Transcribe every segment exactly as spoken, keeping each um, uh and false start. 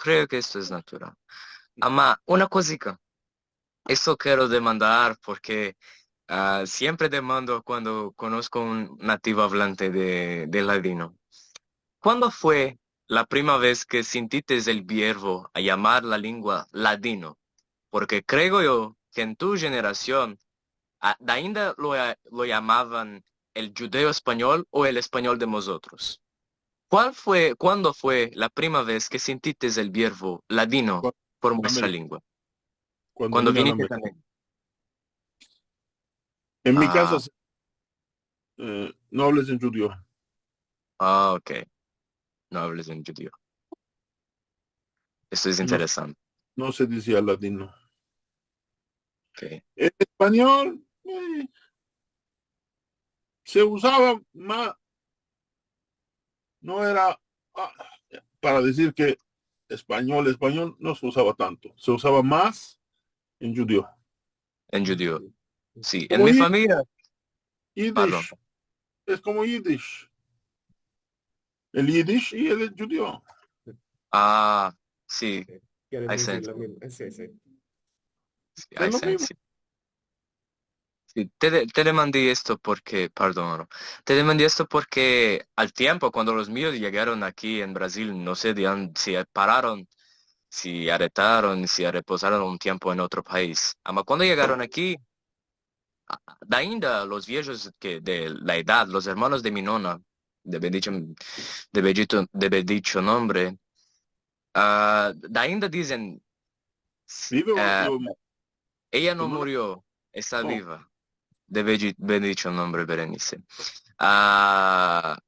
kreo ke esto es natural. Ama, una kozika. Esto kero demandar porke, ah, siempre demando kuando konosko un nativo avlante de, de ladino. Kuando fue la prima vez ke sintites el biervo a yamar la lengua ladino? Porke kreo yo ke en tu jenerasion, a, dainda lo, lo yamavan el djudeo-espanyol o el espanyol de mozotros. Kual fue, kuando fue la prima vez ke sintites el biervo ladino por muestra lengua? Kuando vine a Amerika. Kuando vinites a Amerika. En mi kaza, ah, se, eh, no ables en djudeo. Ah, ok. No ables en djudeo. Esto es interesante. No, no se dizia ladino. Ok. En espanyol, eh, se uzava mas, no era, ah, para dizir ke espanyol, espanyol no se uzava tanto. Se uzava mas en djudeo. En djudeo. Si, en mi famiya. Komo yi-, yidish. Pardon. Es komo yidish. El yidish i el djudeo. Ah, si. Si, kere dizir lo mizmo. Si, si. Si, es lo mizmo. Si, te de-, te demandi esto porke, pardon, te demandi esto porke al tiempo, kuando los mios yegaron aki en Brazil, no se, si pararon, si aretaron, si repozaron un tiempo en otro pais. Ama kuando yegaron aki, a-, dainda los viejos ke de la edad, los ermanos de mi nona, de bendicho, de bendicho, de bendicho nombre, ah, dainda dizen, vive o, ah, murio? Eya no murio, esta viva. De bendi-, bendicho nombre, Berenice. Ah,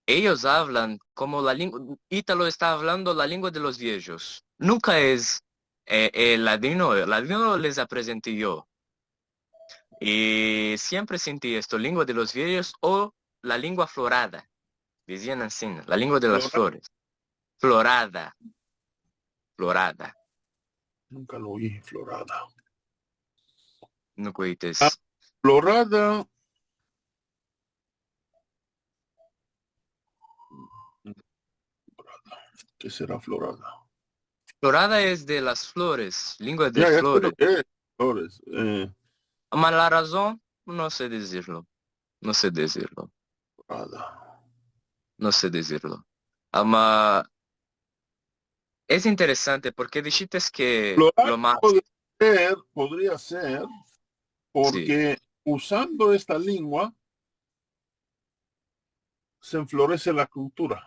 eyos avlan komo la lengua, Italo esta avlando la lengua de los viejos. Nunka es, eh, el ladino, el ladino les aprezenti yo. I siempre sinti esto, lengua de los viejos o la lengua florada. Dizian ansi, la lengua de las flores. Florada. Florada. Nunka lo oyi, florada. Nunka oyites. Ah, florada. Ke sera florada? Florada es de las flores, lengua de flores. Ya, ya se lo ke es, flores, eh. Ama la razon, no se dizirlo. No se dizirlo. Florada. No se dizirlo. Ama, es interesante porke dishites ke lo mas... Florada podria ser, podria ser, porke uzando esta lengua se enflorese la kultura.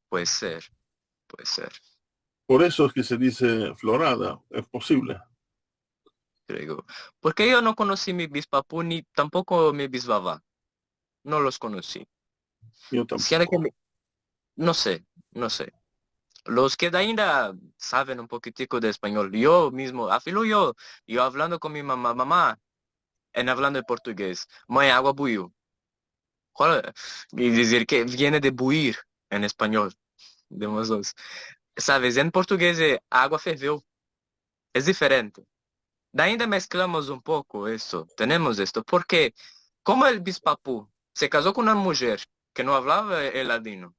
Puede ser, puede ser. Por eso es ke se dize florada, es posivle. Kreo. Porke yo no konosi mi bispapu ni tampoko mi bisbava. No los konosi. Yo tampoko. Siendo ke mi, no se, no se. Los ke dainda saven un pokitiko de espanyol. Yo mizmo, afilo yo, yo avlando kon mi mama, mama, en avlando en portugues, mai, agua buyu. Kual? I dizir ke viene de buir en espanyol, de mozotros. Saves, en portugues, eh, agua ferveu. Es diferente. Dainda mesklamos un poko esto, tenemos esto, porke komo el bispapu se kazo kon una mujer ke no avlava el ladino,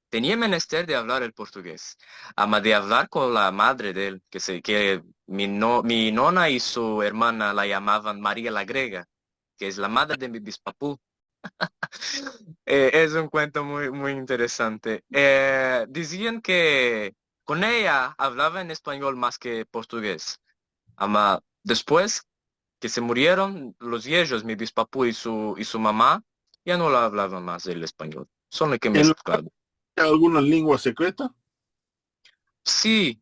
tenia menester de avlar el portugues, ama de avlar kon la madre de el, ke se, ke mi no-, mi nona i su ermana la yamavan Maria la Grega, ke es la madre de mi bispapu. Eh, es un kuento muy, muy interesante. Eh, dizian ke kon eya avlava en espanyol mas ke portugues. Ama despues ke se murieron los viejos, mi bispapu i su, i su mama, ya no la avlavan mas el espanyol. Solo ke mesklado. En la kaza alguna lengua sekreta? Si,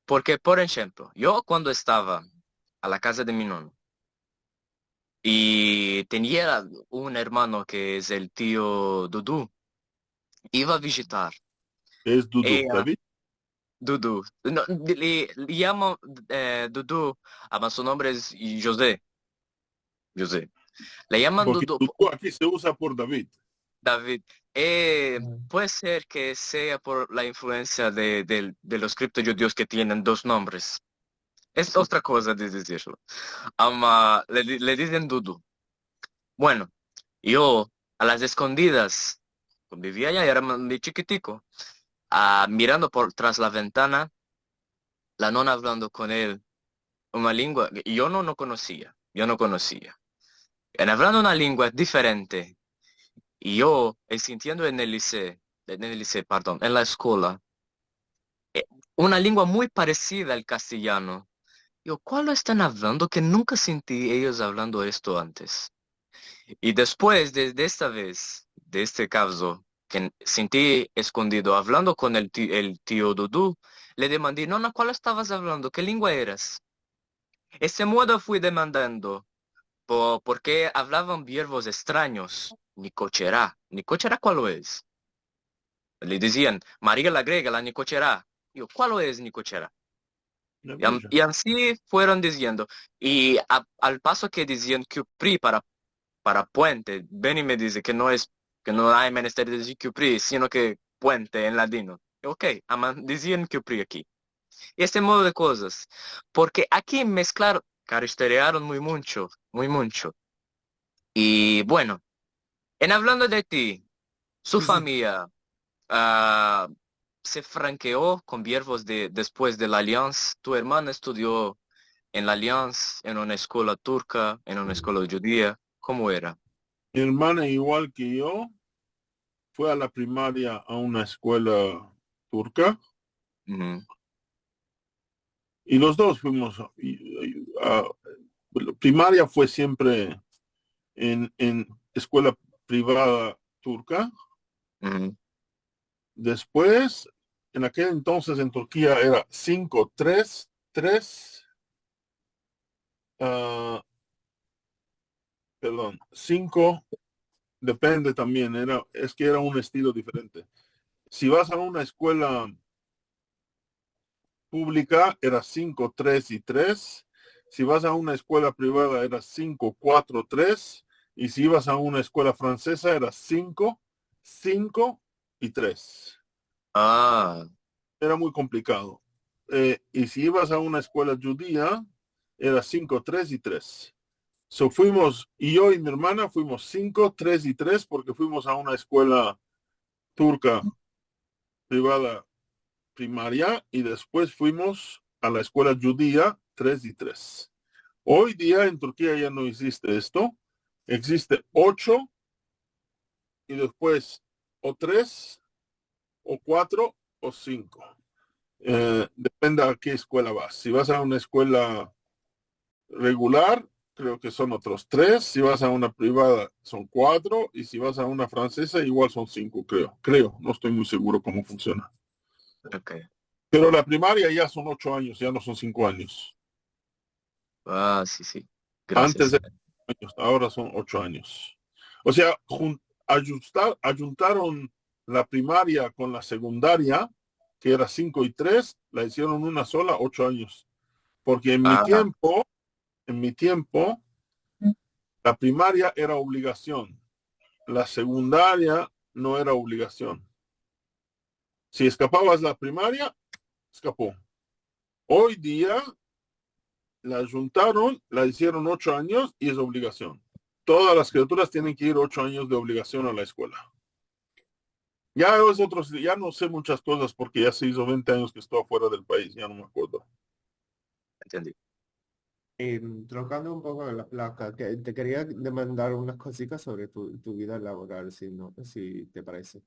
porke, por enshemplo, yo kuando estava a la kaza de mi nona, i tenia un ermano ke es el tio Dudu, iva a vijitar. Es Dudu, eh, David? Dudu. No, le, le yamo, eh, Dudu, ama su nombre es Jose. Jose. Le yaman Dudu. Porke Dudu aki se uza por David. David. Eh, puede ser ke sea por la influensia de, del, de los kripto-djudios ke tienen dos nombres. Es otra koza de dizirlo. Ama, le di-, le dizen Dudu. Bueno, yo, a las eskondidas, kuando bivia aya, era ma-, muy chikitiko, a, mirando por tras la ventana, la nona avlando kon el una lengua ke yo no, no konosia, yo no konosia. En avlando una lengua diferente, i yo, e, sintiendo en el liseo, en el liseo, pardon, en la eskola, e, una lengua muy paresida al kastelyano. Yo, kualo estan avlando ke nunka sinti eyos avlando esto antes? I despues de, de esta vez, de este kavzo, ke sinti eskondido avlando kon el ti-, el tio Dudu, le demandi, "Nona, kualo estavas avlando? Ke lengua eras?" Este modo fui demandando, po-, porke avlavan biervos estranyos, nikochera. Nikochera kualo es? Le dizian, "Maria la Grega, la nikochera." Yo, "Kualo es nikochera?" I an-, i ansi fueron diziendo. I a, al paso ke dizian kiupri para, para puente, Benny me dize ke no es, ke no ay menester de dizir kiupri, sino ke puente en ladino. Okey, aman dizian kiupri aki. I este modo de kozas. Porke aki mesklar-, karishteriaron muy muncho, muy muncho. I, bueno, en avlando de ti, su famiya, a, se frankeo kon biervos de, despues de la Alliance. Tu ermana estudio en la Alliance, en una eskola turka, en una eskola djudia. Komo era? Mi ermana, igual ke yo, fue a la primaria a una eskola turka. I los dos fuimos, i, i, a, primaria fue siempre en, en eskola privada turka. Despues, en akel entonses en Turkia era sinko, tres, tres, a, pardon, sinko, depende tambien, era, es ke era un estilo diferente. Si vas a una eskola publika, era sinko, tres i tres. Si vas a una eskola privada, era sinko, kuatro, tres. I si ivas a una eskola franseza, era sinko, sinko i tres. A. Era muy komplikado. E, i si ivas a una eskola djudia, era sinko, tres i tres. So, fuimos, i yo i mi ermana fuimos sinko, tres i tres, porke fuimos a una eskola turka privada primaria i despues fuimos a la eskola djudia tres i tres. Oy dia en Turkia ya no existe esto. Existe ocho i despues o tres o kuatro o sinko. E, depende a ke eskola vas. Si vas a una eskola regular, kreo ke son otros tres. Si vas a una privada, son kuatro. I si vas a una franseza, igual son sinko, kreo. Kreo, no esto muy seguro komo funsiona. Okey. Pero la primaria ya son ocho anyos, ya no son sinko anyos. A, si, si. Antes era sinko anyos, agora son ocho anyos. O sea, jun-, ajustar-, ajuntaron la primaria kon la segundaria, ke era sinko i tres, la izieron una sola, ocho anyos. Porke en mi tiempo, en mi tiempo, la primaria era obligasion. La segundaria no era obligasion. Si eskapavas la primaria, eskapo. Oy dia la ajuntaron, la izieron ocho anyos i es obligasion. Todas las kriaturas tienen ke ir ocho anyos de obligasion a la eskola. Ya es otros, ya no se munchas kozas porke ya se izo vente anyos ke esto afuera del pais, ya no me akuerdo. Entendi. Em, trokando un poko la plaka, ke te keria demandar unas kozitas sovre tu, tu vida lavoral, si no, si te parese.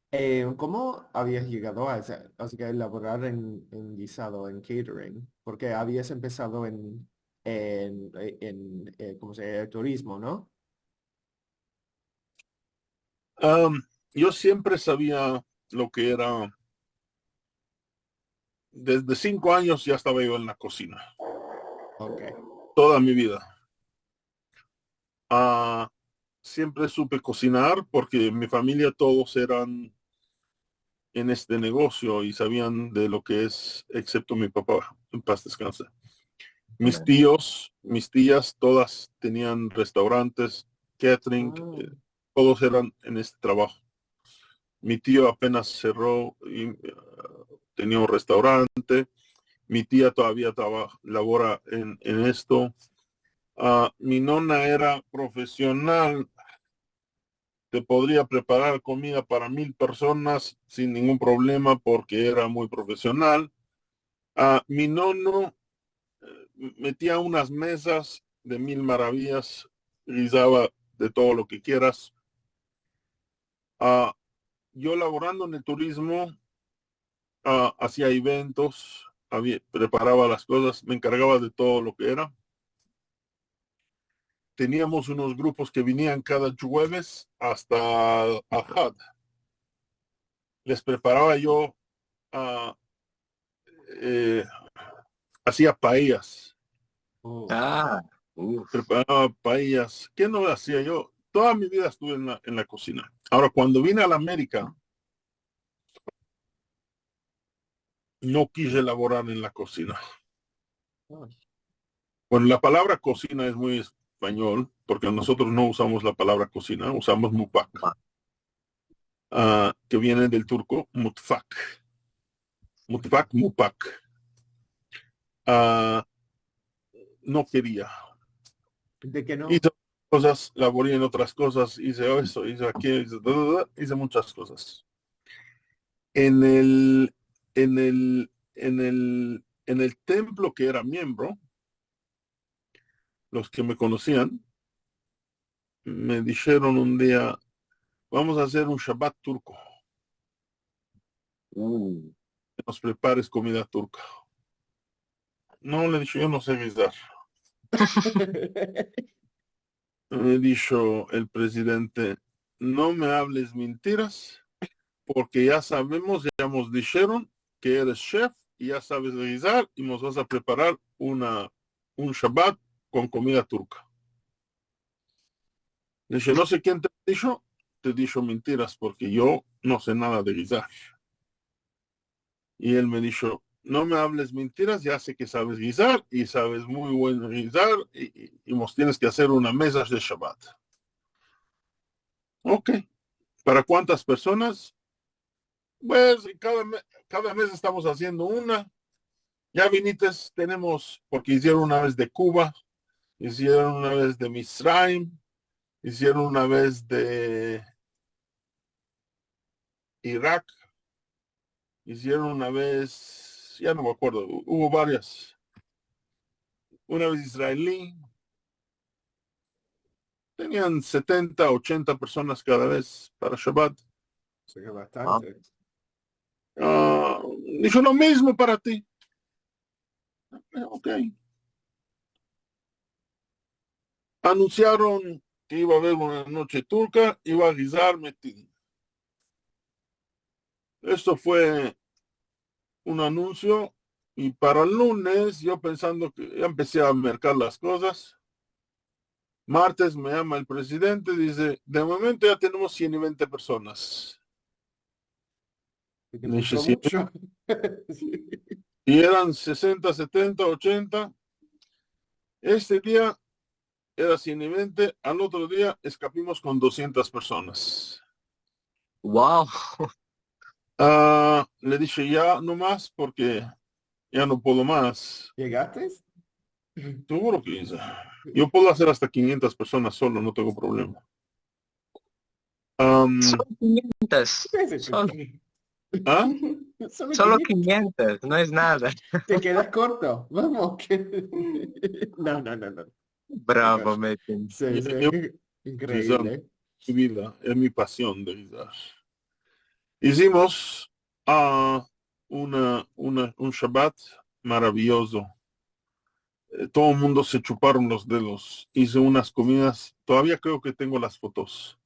Eh, komo avias yegado a esa, o sea, ke lavorar en, en guisado, en catering? Porke avias empesado en, en, en, e, komo se dize? Turizmo, no? Am, yo siempre savia lo ke era. Desde sinko anyos ya estava yo en la kozina. Okey. Toda mi vida. A, siempre supe kozinar porke mi famiya todos eran en este negosio i savian de lo ke es, eksepto mi papa, en paz deskanse. Mis tios, mis tias, todas tenian restaurantes, catering, e, todos eran en este travajo. Mi tio apenas serro i, e, tenia un restaurante. Mi tia todavia trava-, lavora en, en esto. A, mi nona era profesional podria preparar komida para mil personas sin ningun problema porke era muy profesional. A, mi nono, e, metia unas mezas de mil maraviyas, gizava de todo lo ke kieras. A, yo lavorando en el turizmo, a, azia eventos, avia, preparava las kozas, me enkargava de todo lo ke era. Teniamos unos grupos ke vinian kada djueves asta Ahad. Les preparava yo, a, e, azia paellas. A, uf. Preparava paellas. Ke no azia yo? Toda mi vida estuve en la, en la kozina. Agora, kuando vine a la Amerika, no kije lavorar en la kozina. Bueno, la palavra kozina es muy espanyol, porke mozotros no uzamos la palavra kozina, uzamos mupak, a, ke viene del turko mutfak. Mutfak, mupak. A, no keria. De ke no? Ize kozas, lavori en otras kozas, ize esto, ize akeyo, ize, ize munchas kozas. En el, en el, en el, en el templo ke era miembro, los ke me konosian me disheron un dia: "Vamos a azer un shabat turko. Ke mos prepares komida turka." No, le dishe, yo no se gizar. Me disho el prezidente: "No me avles mintiras, porke ya savemos, ya mos disheron ke eres shef i ya saves gizar i mos vas a preparar una, un shabat kon komida turka." Le dishe: "No se ken te disho, te disho mintiras, porke yo no se nada de gizar." I el me disho: "No me avles mintiras, ya se ke saves gizar, i saves muy buen gizar, i, i, i mos tienes ke azer una meza de shabat." Ok. Para kuantas personas? Pues, kada me-, kada mez estamos aziendo una. Ya vinites, tenemos, porke izieron una vez de Kuba, izieron una vez de Mitzrayim, izieron una vez de Irak, izieron una vez, ya no me akuerdo, hu-, uvo varias. Una vez israeli. Tenian setenta, ochenta personas kada vez para shabat. O sea ke bastante. A, disho: "Lo mizmo para ti." Ok. Anunsiaron ke iva a aver una noche turka, iva a gizar metin. Esto fue un anunsio, i para el lunes, yo pensando ke, ya empesi a merkar las kozas. Martes me yama el prezidente, dize: "De momento ya tenemos sien i vente personas." Dishe: "Sien?" I eran sesenta, setenta, ochenta. Este dia era sien i vente, al otro dia eskapimos kon dosientas personas. Wow. A, le dishe: "Ya no mas, porke ya no puedo mas." Yegates? Seguro ke ize. Yo puedo azer asta kinyentas personas solo, no tengo problema. Am, solo kinyentas. Solo. A? Solo kinyentas, no es nada. Te kedas korto. Vamos. No, no, no, no. Bravo, Metin. Si, si. Inkreivle. Mi vida, es mi pasion de gizar. Izimos, a, una, una, un shabat maraviyozo. E, todo el mundo se chuparon los dedos. Ize unas komidas, todavia kreo ke tengo las fotos.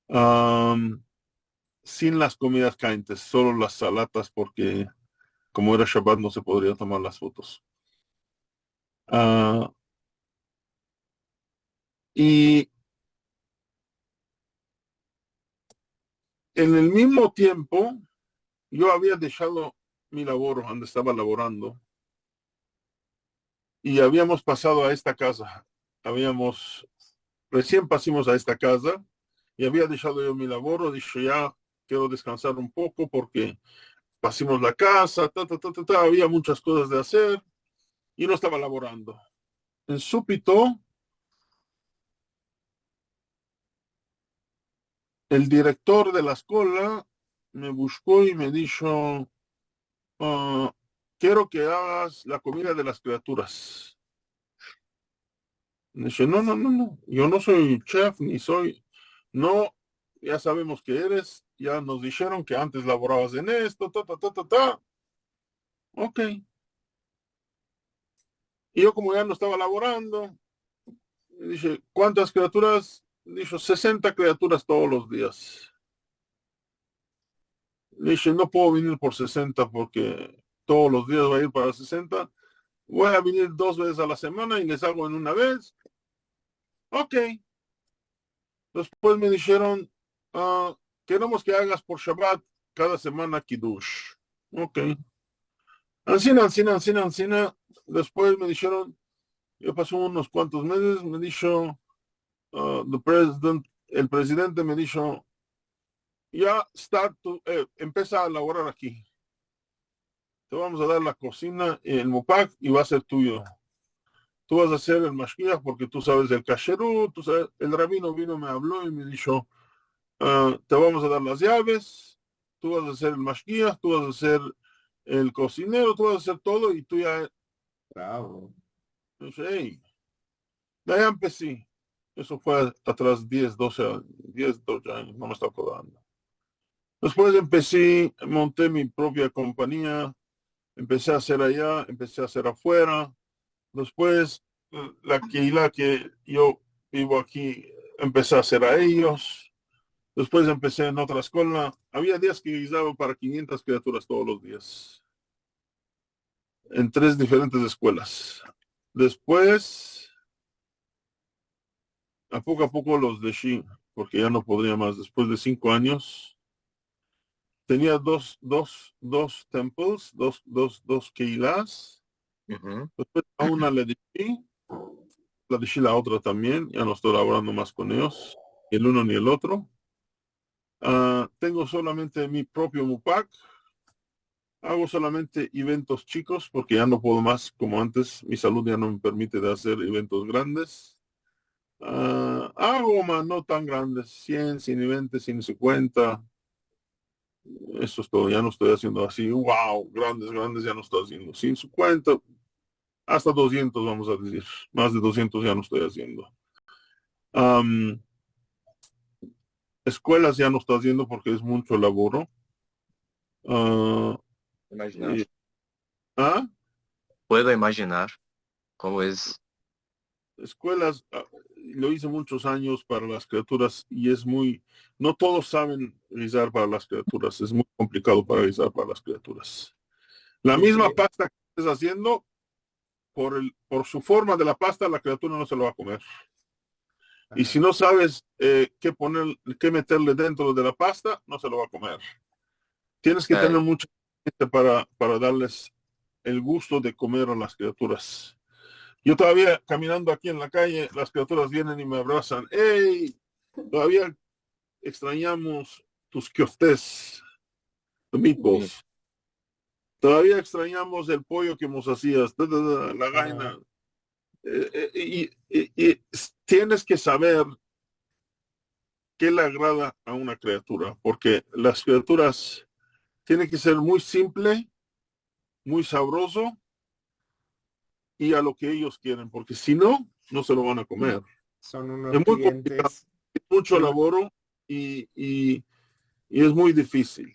Am, sin las komidas kayentes, solo las salatas, porke komo era shabat no se podria tomar las fotos. A, i en el mizmo tiempo, yo avia deshado mi lavoro, ande estava lavorando, i aviamos pasado a esta kaza. Aviamos, resien pasimos a esta kaza, i avia deshado yo mi lavoro, dishe: "Ya kero deskansar un poko, porke pasimos la kaza, ta, ta, ta, ta, ta, avia munchas kozas de azer, i no estava lavorando." En supito, el direktor de la eskola me bushko i me disho, "Ah, kero ke agas la komida de las kriaturas." Dishe, "No, no, no, no, yo no soy shef, ni soy, no, ya savemos ke eres, ya mos disheron ke antes lavoravas en esto, ta, ta, ta, ta, ta." Okey. I yo, komo ya no estava lavorando, dishe, "Kuantas kriaturas?" Disho, "Sesenta kriaturas todos los dias." Dishe, "No puedo venir por sesenta porke todos los dias vo a ir para sesenta. Vo a venir dos vezes a la semana i les ago en una vez." Okey. Despues me disheron, "Ah, keremos ke agas por Shabat kada semana kidush." Okey. Ansina, ansina, ansina, ansina. Despues me disheron, ya paso unos kuantos mezes, me disho, ah, the president, el prezidente me disho, "Ya start to, eh, empesa a lavorar aki. Te vamos a dar la kozina, el mupak, i va a ser tuyo. Tu vas a ser el mashgiach porke tu saves el kasherut, tu saves." El rabino vino, me avlo i me disho, "Ah, te vamos a dar las yaves, tu vas a ser el mashgiach, tu vas a ser el kozinero, tu vas a ser todo i tu ya." Bravo. Dishe, "Ey." De ayi empesi. Esto fue atras diez, doze anyos, diez, doze anyos, no me esto akordando. Despues empesi, monte mi propia kompania, empesi a azer aya, empesi a azer afuera. Despues, la keila ke yo bivo aki, empesi a azer a eyos. Despues empesi en otra eskola. Avia dias ke gizava para kinyentas kriaturas todos los dias en tres diferentes eskuelas. Despues, a poko a poko los deshi, porke ya no podria mas. Despues de sinko anyos, tenia dos, dos, dos temples, dos, dos, dos keilas. Despues a una la deshi, la deshi la otra tambien, ya no esto lavorando mas kon eyos, ni el uno ni el otro. Ah, tengo solamente mi propio mupak. Ago solamente eventos chikos porke ya no puedo mas komo antes. Mi salud ya no me permite de azer eventos grandes. Ah, ago, ma no tan grandes, sien, sien vente, sien sinkuenta. Esto es todo. Ya no esto aziendo ansi, wow, grandes, grandes, ya no esto aziendo. Sien sinkuenta, asta dosientos, vamos a dizir. Mas de dosientos ya no esto aziendo. Am, eskuelas ya no esto aziendo porke es muncho lavoro. Ah, imajinar. I, ah? Puedo imajinar komo es. Eskuelas, ah, lo ize munchos anyos para las kriaturas i es muy, no todos saven gizar para las kriaturas, es muy komplikado para gizar para las kriaturas. La mizma pasta ke estes aziendo, por el, por su forma de la pasta, la kriatura no se lo va a komer. I si no saves, eh, ke poner, ke meterle dentro de la pasta, no se lo va a komer. Tienes ke tener muncha para, para darles el gusto de komer a las kriaturas. Yo todavia kaminando aki en la kaye, las kriaturas vienen i me abrasan. Ey, todavia ekstranyamos tus koftes, tus meatballs. Todavia ekstranyamos el poyo ke mos azias, ta, ta, ta, la gayna. Eh, eh, i, i, i s-, tienes ke saver ke le agrada a una kriatura, porke las kriaturas tiene ke ser muy simple, muy savrozo i a lo ke eyos keren, porke si no, no se lo van a komer. Son unos klientes. Es muy komplikado, es muncho lavoro i, i, i es muy difisil.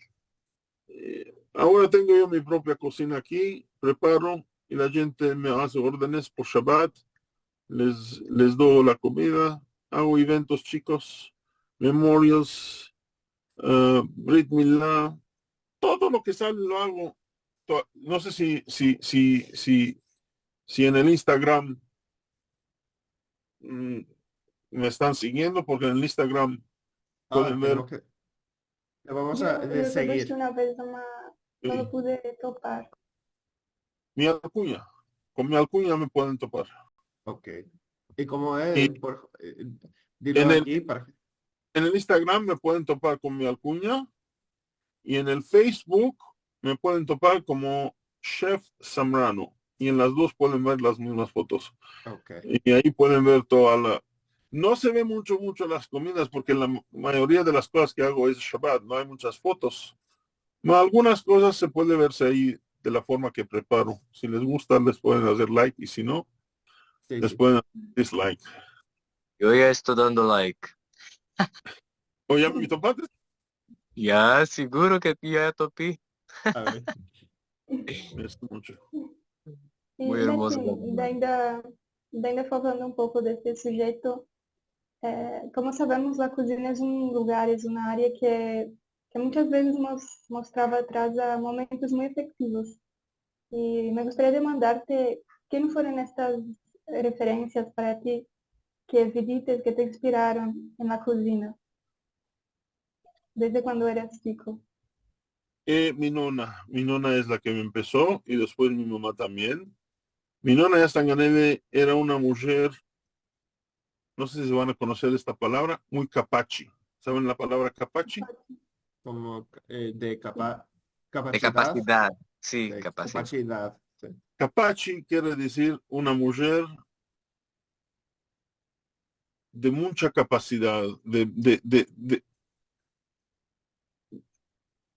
Eh, agora tengo yo mi propia kozina aki, preparo i la djente me aze ordenes por Shabat, les, les do la komida, ago eventos chikos, memorials, eh, Brit Milá, todo lo ke sale lo ago. To-, no se si, si, si, si, si en el Instagram, mm, me estan sigiendo, porke en el Instagram pueden ver. Te vamos a, yo, yo te busqué una vez, no me, no lo pude topar. Mi alkunya. Kon mi alkunya me pueden topar. Okey. I komo es, por, eh, dilo aki para. En el Instagram me pueden topar kon mi alkunya i en el Facebook me pueden topar komo Chef Zambrano. I en las dos pueden ver las mizmas fotos. Okey. I ayi pueden ver toda la, No se ve muncho, muncho las komidas porke la mayoria de las kozas ke ago es Shabat, no ay munchas fotos. Ma algunas kozas se puede verse ayi de la forma ke preparo. Si les gusta, les pueden azer like, i si no, si, les pueden azer dislike. Yo ya esto dando like. O ya me topaste? Ya, seguro ke ya topi. Mersi muncho. Muy ermozo. I ainda, ainda falando um pouco desse sujeito, eh, como sabemos, a cozinha é um lugar, é uma área que, que muitas vezes nos mostrava atrás a momentos muito afetivos. E me gostaria de mandar-te quem foram estas referências para ti, que visites, que te inspiraram na cozinha, desde quando eras chico. Eh, mi nona. Mi nona es la ke me empeso i despues mi mama tambien. Mi nona ya esta en Gan Eden, era una mujer, no se si van a konoser esta palavra, muy kapachi. Saven la palavra kapachi? Komo, eh, de kapa-, de kapasidad. Kapasidad, si, de kapasidad. Kapasidad, si. Kapachi kere dizir una mujer de muncha kapasidad, de, de, de, de,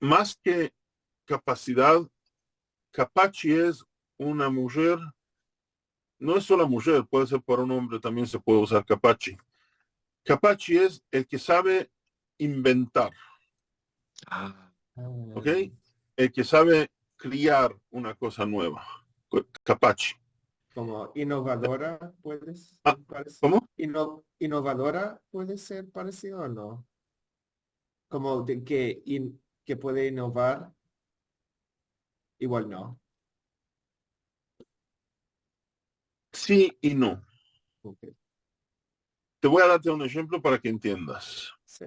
mas ke kapasidad, kapachi es una mujer, no es solo mujer, puede ser para un ombre tambien se puede uzar kapachi. Kapachi es el ke save inventar. A. Ok? El ke save kriar una koza nueva. Ko-, kapachi. Komo inovadora, puede ser paresido. A, komo? Ino-, inovadora puede ser paresido o no? Komo de ke in-, ke puede inovar, igual no. Si i no. Ok. Te vo a darte un enshemplo para ke entiendas. Si.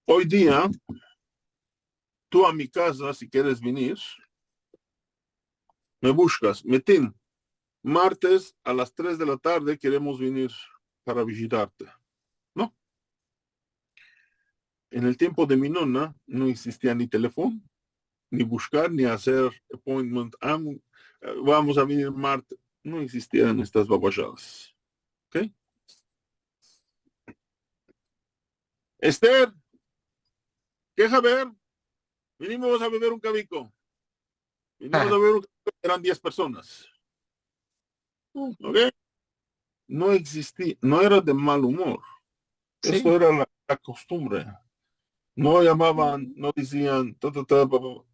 Oy dia, tu a mi kaza, si keres venir, me bushkas, Metin, martes a las tres de la tarde keremos venir para vizitarte. No. En el tiempo de mi nona no egzistia ni telefon, ni bushkar, ni azer appointment, am, eh, vamos a venir martes. No egzistian estas babosadas. Ok? Ester, ke haber? Vinimos a bever un kaviko. Vinimos a bever un kaviko, eran diez personas. Ok? No egzistia, no era de mal umor. Si. Esto era la, la kustumbre. No yamavan, no dizian, ta, ta, ta, pa, pa.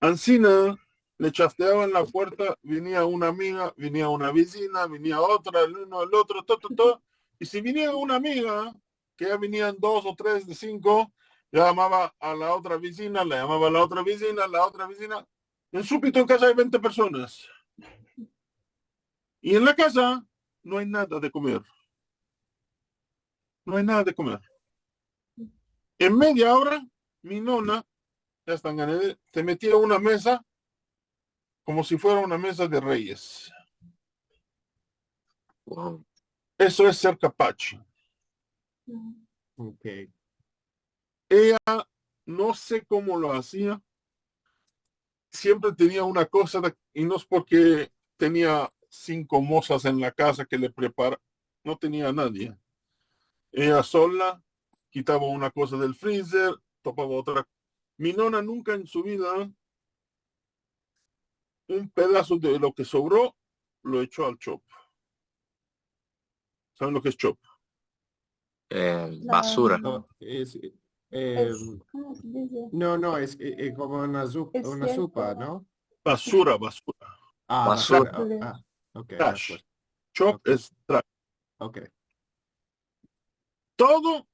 Ansina, le chafteavan la puerta, venia una amiga, venia una vizina, venia otra, el uno, el otro, to, to, to. I si venia una amiga, ke ya venian dos o tres de sinko, ya yamava a la otra vizina, la yamava a la otra vizina, la otra vizina. En supito en kaza ay vente personas. I en la kaza no ay nada de komer. No ay nada de komer. En media ora, mi nona, ya esta en Gan Eden, te metia una meza komo si fuera una meza de reyes. Wow. Eso es ser kapachi. Ok. Eya, no se komo lo azia, siempre tenia una koza de, i no es porke tenia sinko mozas en la kaza ke le prepara, no tenia a nadie. Eya sola kitava una koza del freezer, topava otra. Mi nona nunka en su vida un pedaso de lo ke sovro lo echo al chop. Saven lo ke es chop? Eh, basura. No, es, eh, es, komo se dize? No, no, es, eh, eh, komo una zu-, una supa, no? Basura, basura. A, basura. Basura. A, ok, trash. Basura. Chop es trash. Ok. Todo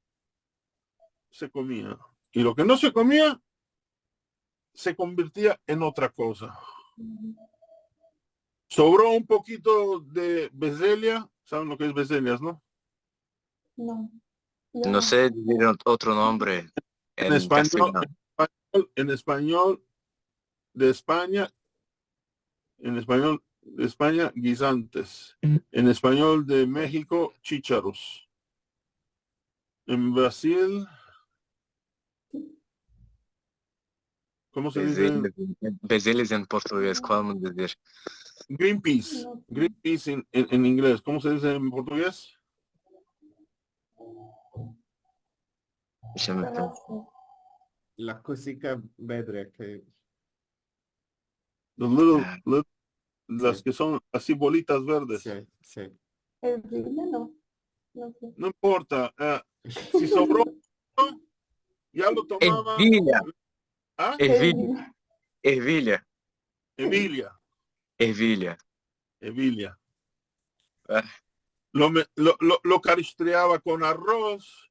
se komia. I lo ke no se komia, se konvertia en otra koza. Sovro un pokito de bezelya. Saven lo ke es bezelyas, no? No. No se dize ot-, otro nombre en kastelyano. En espanyol, en espanyol, en espanyol de Espanya, en espanyol de Espanya, guisantes. En espanyol de Mehiko, chicharos. En Brazil, Komo se dize? Bezeles en, bezeles en portugez, kual mı dizir? Greenpeace. Greenpeace en, en, en inglez. Komo se dize en portugez? Dejame pen- La kosika vedre ke... The little, little, las ke son asi bolitas verdes. Si, si. Ervilya, no. No se. No importa. Eh, si sovro, ya lo tomava. Ervilya. Ah? Ervilya. Ervilya. Evilya. Ervilya. Evilya. Ah. Lo, me- lo, lo, lo karistreava kon aroz,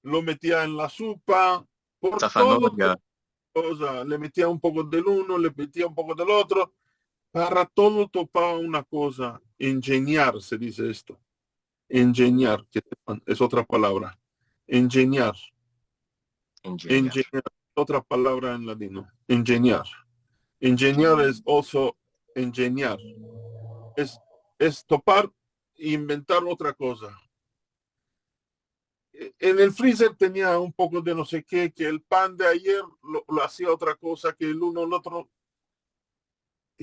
lo metia en la supa, por todo Safanoria. Koza, le metia un poko del uno, le metia un poko del otro, para todo topava una koza. Enjenyar se dize esto. Enjenyar, ke sepan, es otra palavra. Enjenyar. Enjenyar. Enjenyar, otra palavra en ladino. Enjenyar. Enjenyar es also enjenyar. Es, es topar e inventar otra koza. En el freezer tenia un poko de no se ke, ke el pan de ayer lo, lo azia otra koza, ke el uno, el otro,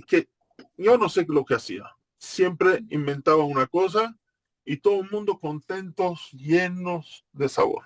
ke yo no se lo ke azia. Siempre inventava una koza i todo el mundo kontentos, yenos de savor.